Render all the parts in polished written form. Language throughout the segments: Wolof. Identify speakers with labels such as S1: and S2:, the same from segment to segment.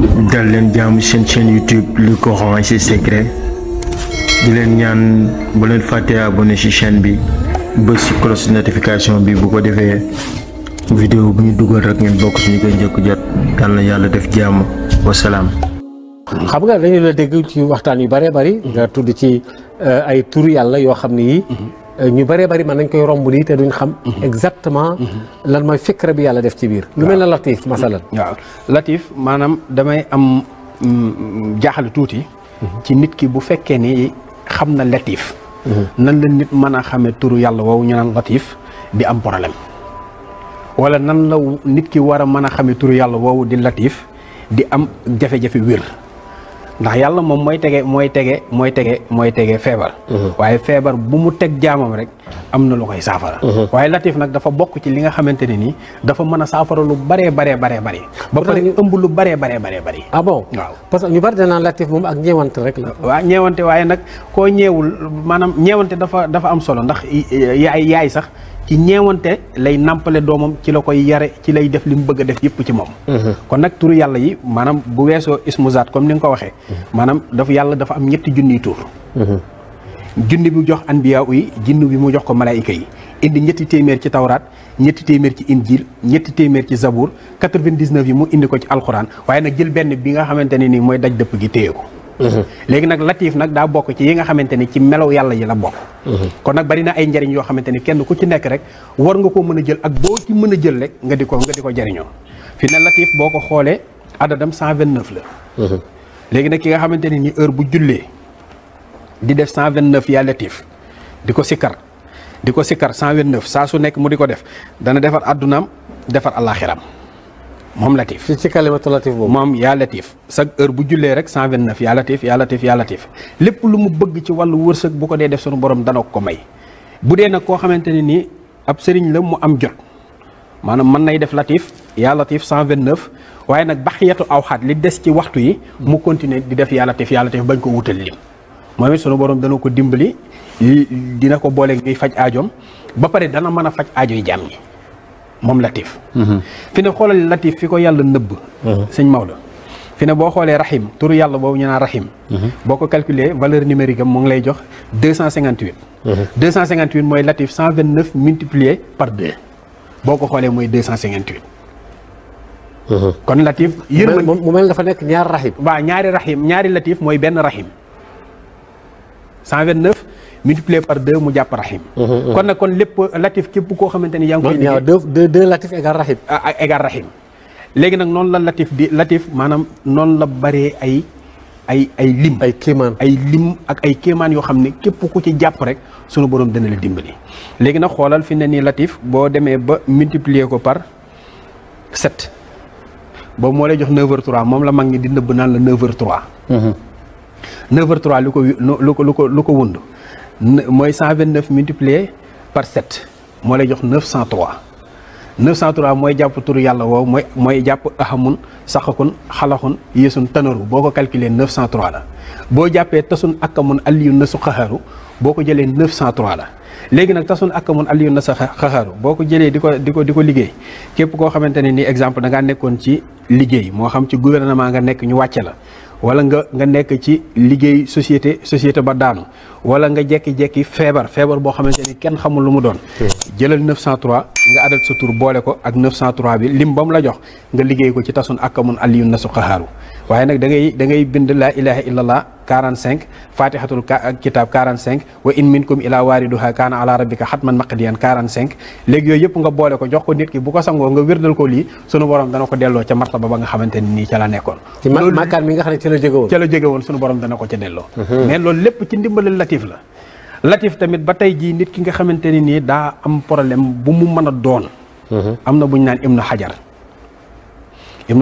S1: dal leen jaamu seen chaîne YouTube Le Coran et ses secrets di leen ñaan bu leen fàtte abonné ci chaîne bi bës ci cloche notification bi bu ko defee vidéo bu ñu dugal rek ngeen bokk suñu koy njëkk jot yal na yàlla def jàmm wasalaam.
S2: xam nga dañu la dégg ci waxtaan yu bëree bëri nga tudd ci ay tur yàlla yoo xam ne yi ñu bëree bëri man nañ koy romb nii te duñ xam exactement lan mooy fikra bi yàlla def ci biir lu mel na latif masalan
S3: waaw latif maanaam damay am jaaxle tuuti ci nit ki bu fekkee ni xam na latif nan la nit mën a xamee turu yàlla woowu ñu naan latif di am problème wala nan la nit ki war a mën a xamee turu yàlla woowu di latif di am jafe-jafe wér ndax yàlla moom mooy tege feebar waaye feebar bu mu teg jaamam rek am na lu koy saafara waaye latif nag dafa bokk ci li nga xamante ne nii dafa mën a saafara lu baree ba pare ëmb lu baree ah bon waaw
S2: parce que ñu bari danaan latif moom ak ñeewante rek la
S3: waaw ñeewante waaye nag koo ñeewul maanaam ñeewante dafa am solo ndax yaay sax ci ñeewante lay nàmpale doomam ci la koy yare ci lay def li mu bëgg a def yëpp ci moom kon nag turu yàlla yi maanaam bu weesoo ismu zaat comme ni nga ko waxee maanaam yàlla dafa am ñetti junniy tur junni bi jox anbiya yi junni bi mu jox ko malaayika yi indi ñetti téeméer ci tawraat ñetti téeméer ci injil ñetti téeméer ci zabour 99 yi mu indi ko ci alxuraan waaye nag jël benn bi nga xamante ne nii mooy daj dëpp gi téye ko léegi nag latif nag daa bokk ci yi nga xamante ni ci melaw yàlla yi la bokk kon nag bari na ay njariñ yoo xamante ni kenn ku ci nekk rek war nga ko mën a jël ak boo ci mën a jël rek nga di ko jariñoo fi ne latif boo ko xoolee adadam 129 la léegi nag ki nga xamante ne ni heure bu jullee di def 129 yaa latif di ko sikkar 129 saa su nekk mu di ko def dana defar addunaam defar àllaaxiram moom latif
S2: ci kalimatu latif boobu
S3: moom yaa latif chaque heure bu jullee rek 129 yaa latif lépp lu mu bëgg ci wàllu wërsëg bu ko dee def sunu borom dana ko may bu dee nag koo xamante ne nii ab sëriñ la mu am jot maanaam mën nay def latif yaa latif 129 waaye nag baxiyatu awxaat li des ci waxtu yi mu continuer di def yaa latif bañ ko wutal lim moom it sunu borom dana ko dimbali dina ko boole ñuy faj aajoom ba pare dana mën a faj aajoy jaam ñi moom latif fi ne xoolal latif fi ko yàlla nëbb sëñ Maodo fi ne boo xoolee rahim turu yàlla boobu ñu naan rahim boo ko calculer valeur numérique am mu ngi lay jox 258 258 mooy latif 129 multiplié par 2 boo ko xoolee mooy 258 kon latif yërmande
S2: mu mel dafa nekk ñaari rahim
S3: waaw ñaari latif mooy benn rahim 129 multiplié par 2 mu jàpp rahim kon nag kon lépp latif képp koo xamante ni yaa ngi koy liggéey
S2: deux latif égal rahim
S3: égal rahim léegi nag noonu la latif maanaam noonu la baree ay lim ay lim ak ay kéemaan yoo xam ne képp ku ci jàpp rek sunu borom dana la dimbali léegi nag xoolal fi ne nii latif boo demee ba multiplier ko par 7 boobu moo lay jox 9h03 moom la mag ñi di nëbb naan la 9h03 9h03 lu ko wund mooy 129 multiplié par 7 moo lay jox 903 mooy jàpp turu yàlla woowu mooy jàpp ahamun saxakun xalaxun yéesun tanaru boo ko calculé 903 la boo jàppee tasun akamun aliyun na su xaxaaru boo ko jëlee 903 la léegi nag tasun akamun aliyun na sa xaxaaru boo ko jëlee di ko liggéey képp koo xamante ne ni exemple da ngaa nekkoon ci liggéey moo xam ci gouvernement nga nekk ñu wàcce la wala nga nekk ci liggéey société ba daanu wala nga jekki-jekki feebar boo xamante ni kenn xamul lu mu doon jëlal 903 nga adat sa tur boole ko ak 903 bi lim ba mu la jox nga liggéey ko ci tasun akamun aliyun na su xaxaaru waaye nag da ngay bind laa ilaha illallah 45 fatihatul kitab 45 wa in minkum ila waariduha kaana ala rabbika xatman maqdiyan 45 léegi yooyu yëpp nga boole ko jox ko nit ki bu ko sangoo nga wérdal ko lii sunu borom dana ko delloo ca martaba ba nga xamante ni nii ca la nekkoon
S2: ci makkaan mi nga xam ne
S3: ca la jóge woon sunu borom dana ko ca delloo mais loolu lépp ci ndimbalal latif la latif tamit ba tey jii nit ki nga xamante ni nii daa am problème bu mu mën a doon am na bu ñu naan ibnu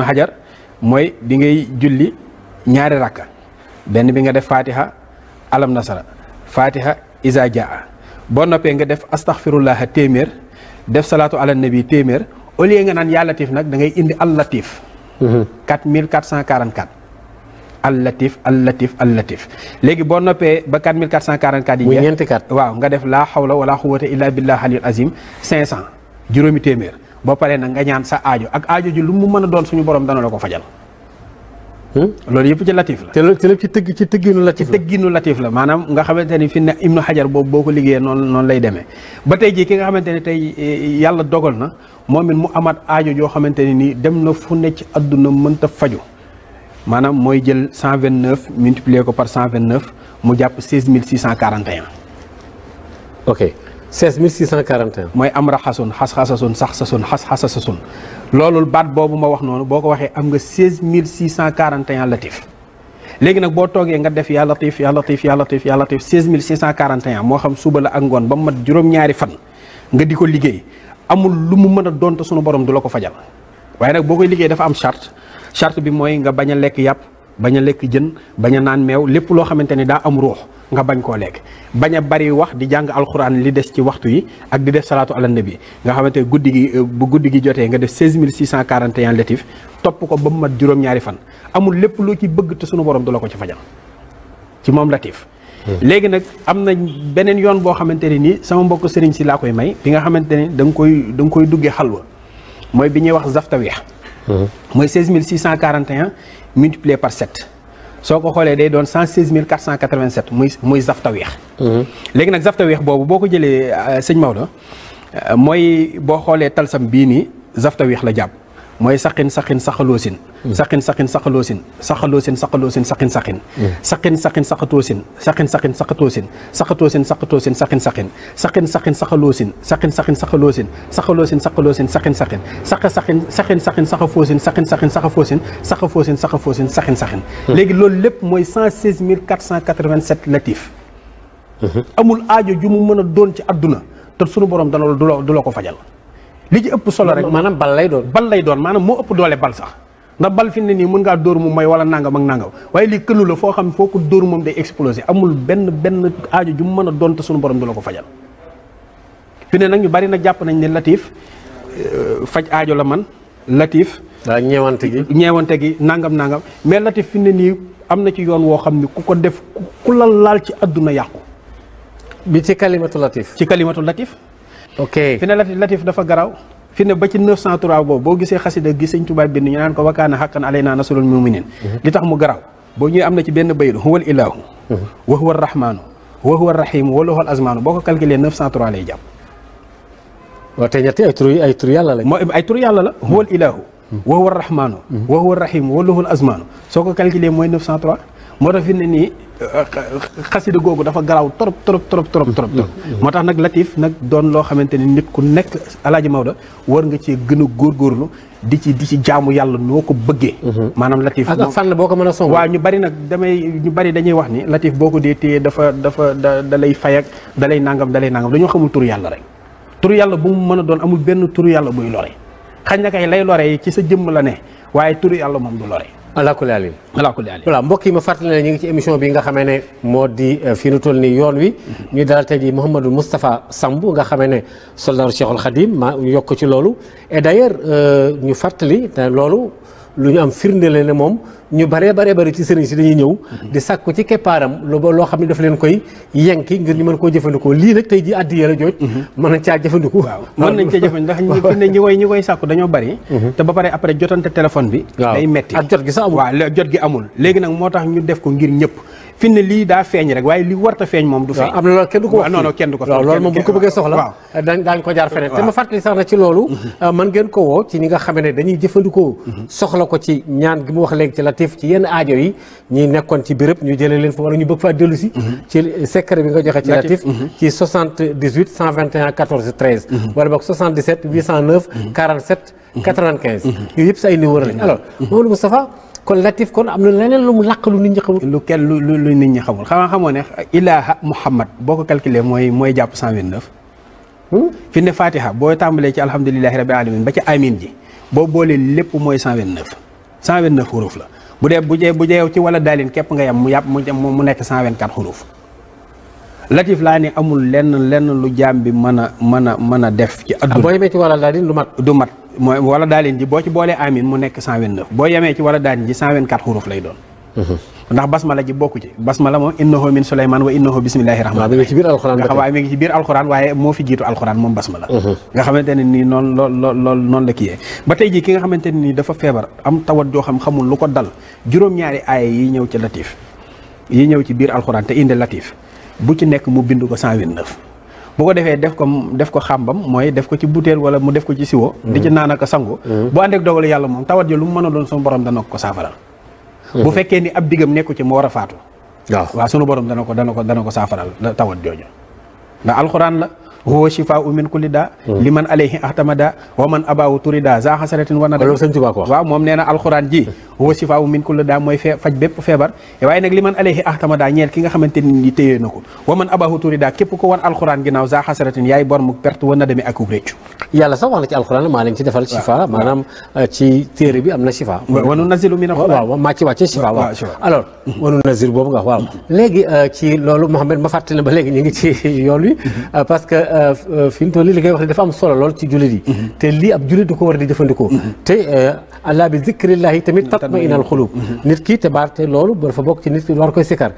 S3: xajar mooy bi ngay julli ñaari rakka benn bi nga def fatiha alam nasara fatiha isa jaa boo noppee nga def astaghfirullah téeméer def salaatu ala nabi téeméer au lieu nga naan yaa latif nag da ngay indi al latif 4444 al latif léegi boo noppee ba 4444 yi
S2: muy ñeenti kat
S3: waaw nga def laa xawla wala quwwata illa billah aliyul azim 500 juróomi téeméer boo paree nag nga ñaan sa aajo ak aajo ji lu mu mën a doon suñu borom dana la ko fajal loolu yëpp ci latif la.
S2: te lépp ci tëgginu latif la.
S3: ci tëgginu latif la maanaam nga xamante ni fi ne Ibnu Hajar boobu boo ko liggéeyee noonu lay demee ba tey jii ki nga xamante ne tey yàlla dogal na moom it mu amaat aajo yoo xamante ne nii dem na fu ne ci àdduna mënta faju maanaam mooy jël 129 multiplier ko par 129 mu jàpp 16641.
S2: ok 16641.
S3: mooy am raxasun xas-xasasun sax-sasun xas-xasasun loolu baat boobu ma wax noonu boo ko waxee am nga 16641 latif léegi nag boo toogee nga def yaa latif yaa latif yaa latif yaa latif 16641 moo xam suba la ak ngoon ba mu mat juróom-ñaari fan nga di ko liggéey amul lu mu mën a doonte sunu borom du la ko fajal waaye nag boo koy liggéey dafa am charte bi mooy nga bañ a lekk yàpp bañ a lekk jën bañ a naan meew lépp loo xamante ni daa am ruux nga bañ koo lekk bañ a bari wax di jàng alxuraan li des ci waxtu yi ak di def salaatu ala nabi nga xamante guddi gi bu guddi gi jotee nga def 16641 latif topp ko ba mu mat juróom-ñaari fan amul lépp loo ci bëgg te sunu borom du la ko ci fajal ci moom latif léegi nag am na beneen yoon boo xamante ne nii sama mbokk sëriñ si laa koy may bi nga xamante ne da nga koy duggee xalwa mooy bi ñuy wax zaftaweex mooy 16641 multiplié par 7 soo ko xoolee day doon 116487 muy zaftaweex léegi nag zaftaweex boobu boo ko jëlee sëñ Maodo mooy boo xoolee talsam bii nii zaftaweex la jàpp mooy saxin saxaloosin saxin saxaloosin saxaloosin saxin saxin saxatoosin saxin saxatoosin saxatoosin saxin saxaloosin saxin saxaloosin saxaloosin saxin saxafoosin saxin léegi loolu lépp mooy 116487 latif amul aajo ju mu mën a doon ci àdduna te sunu borom dana du la ko fajal li ci ëpp solo rek
S2: maanaam bal lay doon
S3: maanaam moo ëpp doole bal sax ndax bal fi ne nii mën ngaa dóor mu may wala nangam ak nangam waaye lii kënu la foo xam foo ko dóor moom day exploser amul benn aajo ju mu mën a doon te suñu borom du la ko fajal fi ne nag ñu bari nag jàpp nañ ne latif faj aajo la man latif
S2: waaw
S3: ñeewante gi nangam mais latif fi ne nii am na ci yoon woo xam ni ku ko def ku la laal ci àdduna yàqu
S2: bi ci kalimatu latif ok
S3: fi ne latif dafa garaw fi ne ba ci 903 boobu boo gisee xasida gi sëñ Tuubaa bind ñu naan ko wakaana haqqan alaynaa nasrul mu'miniin li tax mu garaw boo ñëwee am na ci benn bayit huwal ilaahu wa huwa rahmaanu wa huwa rahiim wa lahul azmaanu boo ko calculé 903 lay jàpp
S2: waaw te ñetti ay tur yàlla la
S3: moo ay tur yàlla la huwal ilaahu wa huwa rahmaanu wa huwa rahiim wa lahul azmaanu soo ko calculé mooy 903 moo tax fi ne nii xasida googu dafa garaaw trop moo tax nag latif nag doon loo xamante ni nit ku nekk alaaji Maodo war nga cee gën a góorgóorlu di ci jaamu yàlla noo ko bëggee maanaam latif
S2: ak fànn boo ko mën a song
S3: waaw ñu bari nag ñu bari dañuy wax ni latif boo ko dee téye dafa da lay fay ak da lay nangam dañoo xamul turu yàlla rek turu yàlla bu mu mën a doon amul benn turu yàlla buy lore xañ na kay lay lore ci sa jëmm la ne waaye turu yàlla moom du lore
S2: alaakulli alin voilà mbokk yi ma fàttali ne ñu ngi ci émission bi nga xamee ne moo di fi nu toll nii yoon wi ñu dalal tey ji Mouhamadou Moustapha Samb nga xamee ne soldaaru Cheikhul Khadim ma yokk ci loolu et d'ailleurs ñu fàttali te loolu lu ñu am firnde la ne moom ñu bari ci sëriñ si dañuy ñëw di sàkku ci keppaaram loo xam ne daf leen koy yenki ngir ñu mën koo jëfandikoo lii nag tey ji addiya la jooj mën nañ caa jëfandikoo
S3: mën nañ caa jëfandikoo ndax ñi koy sàkku dañoo bari te ba pare après jotante téléphone bi day metti
S2: ak jot gi sax amul
S3: waaw jot gi amul léegi nag moo tax ñu def ko ngir ñëpp fi ne lii daa feeñ rek waaye li warta feeñ moom du feeñ
S2: am na loolu kenn du ko wax
S3: non kenn du ko
S2: waaw loolu moom bu ko bëggee soxla daañ ko jaar feneen te ma fàttali sax na ci loolu man ngeen ko woo ci ñi nga xam ne dañuy jëfandikoo soxla ko ci ñaan gi mu wax léegi ci latif ci yenn aajo yi ñi nekkoon ci béréb ñu jëlee leen fa wala ñu bëgg faa dellu si ci secret bi nga joxe ci latif ci 78 121 14 13 wala boog 77 809 47 95 yooyu yëpp sa ay numéro lañ alors Mamadou Moustapha kon latif kon am na leneen lu mu làq lu nit ñi xamul
S3: lu nit ñi xamul xamoo ne ilaha Muhammad boo ko calculé mooy jàpp 129 fi ne fatiha boo tàmbalee ci alhamdulilahi rabbil alamin ba ci amin ji boo boolee lépp mooy 129 xuruf la bu dee ci wala daalin képp nga yam mu nekk 124 xuruf latif laa ne amul lenn lu jaam bi mën a def ci adduna
S2: boo yemee ci wala daalin
S3: du mat mooy wala daalin ji boo ci boolee amin mu nekk 129 boo yemee ci wala daalin ji 124 xuruf lay doon ndax basmala ji bokku ci basmala moom innahu min Suleymaan wa innahu bismillahi rahmaan
S2: mi ngi ci biir alxuraan
S3: waaye mi ngi ci biir alxuraan waaye moo fi jiitu alxuraan moom basmala nga xamante ne nii noonu la kiyee ba tey jii ki nga xamante ne nii dafa feebar am tawat joo xam xamul lu ko dal juróom-ñaari aaya yi ñëw ci latif yi ñëw ci biir alxuraan te indi latif bu ci nekk mu bind ko 129 bu ko defee def ko xàmbam mooy def ko ci butéel wala mu def ko ci siwo di ci naan ak sangu bu àndeek dogal yàlla moom tawat ji lu mu mën a doon sunu borom dana ko saafaral bu fekkee ni ab diggam nekku ci mu war a faatu waaw sunu borom dana ko saafaral tawat jooju ndax alxuraan la huwa shifaa'u min kulli daa liman alayhi ahtamada wa man abaahu turida za hasaratin wa nadam waaw moom nee na alxuraan ji huwa shifaa'u min kulli daa mooy faj bépp feebar waaye nag liman alayhi ahtamada ñeel ki nga xamante ni téye na ko wa man abaahu turida képp ko wan alxuraan ginnaaw za hasaratin yaay bor mu perte wa nadami ak réccu
S2: yàlla sax wax na ci alxuraan maa leen ci defal shifa maanaam ci téere bi am na shifa
S3: wa nunazzilu min alxuraan
S2: waaw maa ci wàcce shifa waaw alors wa nunazzilu boobu nga waaw léegi ci loolu Mouhamed ma fàttali ba léegi ñu ngi ci yoon wi parce que fi mu toll nii li ngay wax ne dafa am solo lool ci jullit yi te lii ab jullit du ko war di jëfandikoo te allah bi zikrillahi tamit tatma'innul qulub nit ki te loolu dafa bokk ci nit ki war koy sikkar